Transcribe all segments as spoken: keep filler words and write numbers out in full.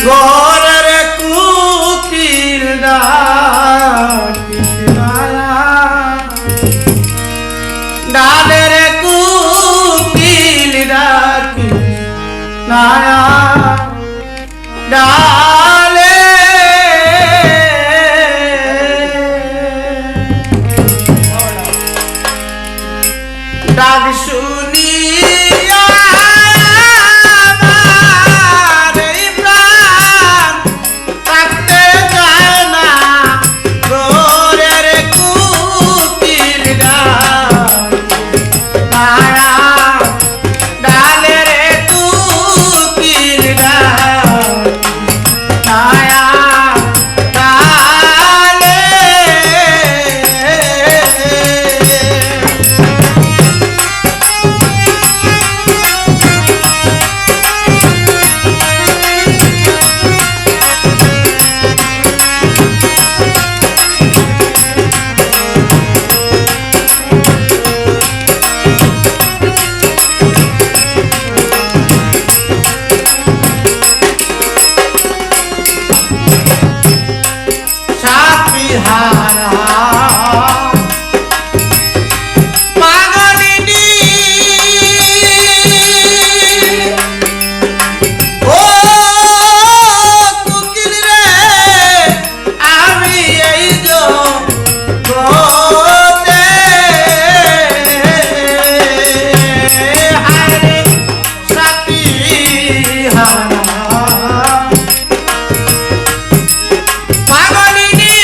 ঘরের কুকিল ডাকিস না, ডালের কুকিল ডাকিস না, ডালে ডাক শুনিয়া আমার এই প্রাণ থাকতে চায় না, ঘরের কুকিল ডাক, মায়া ডালের কুকিল ডাক, মায়া ডালে। সাপিহারা পাগলিনী, ও কুকিল রে, আমি এই জগতে হায় রে সাপিহারা। পাগলিনী,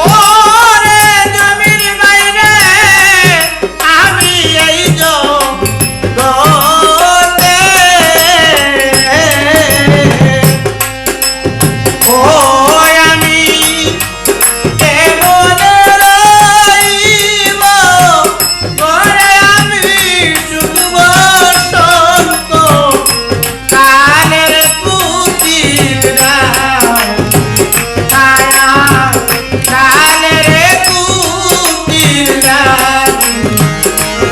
ওরে জমির বাইরে, আমি এই জগতে, ও আমি কেমনে রইব ঘরে আমি শুধু বসন্ত কালের কুকিল ডাক, ছায়া কালের কুকিল ডাক,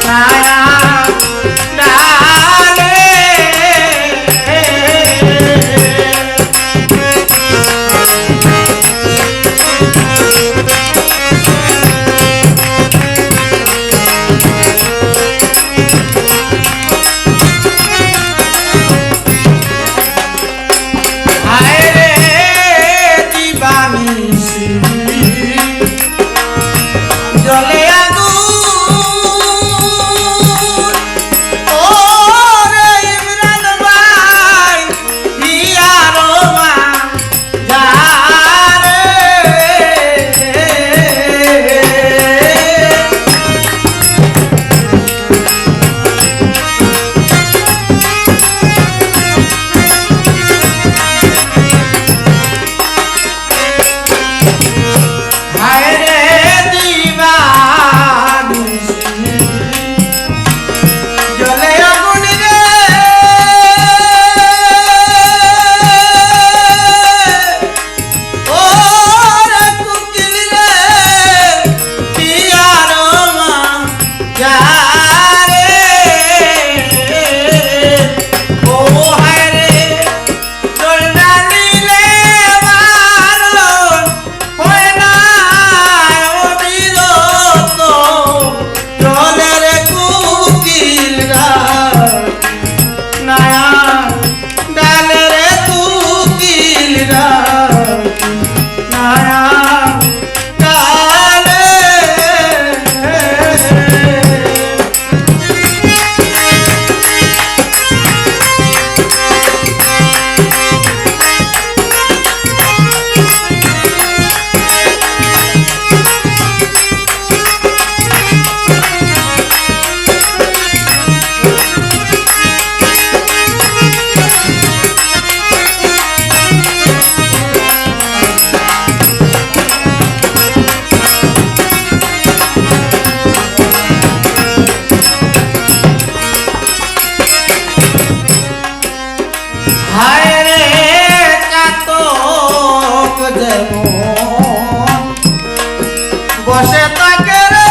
ছায়া ডালে। হায় রে দিবানিশি জ্বলে আগুন, ও রে ইমরান ভাই, হিয়ারো মা যারে। হায় রে দিবানিশি জ্বলে আগুন রে, ও রে কুকিল রে, হিয়ারো মা যারে। ও হায় রে, হায় রে, চাতক যেমন বসে থাকে রে,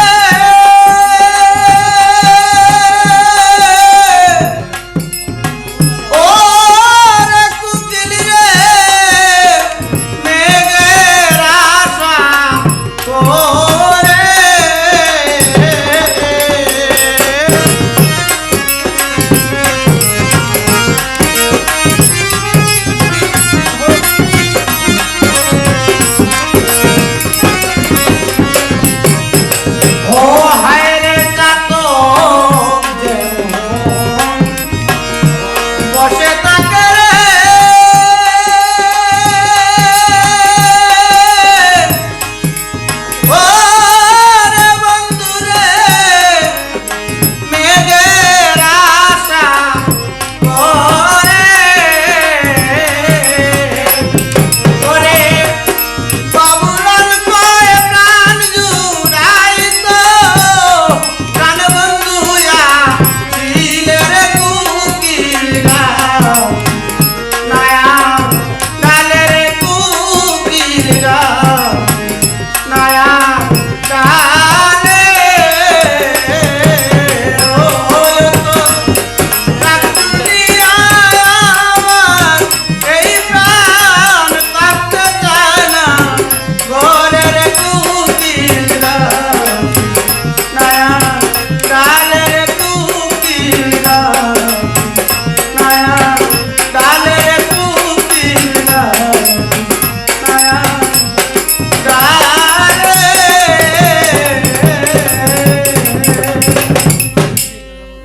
পাশে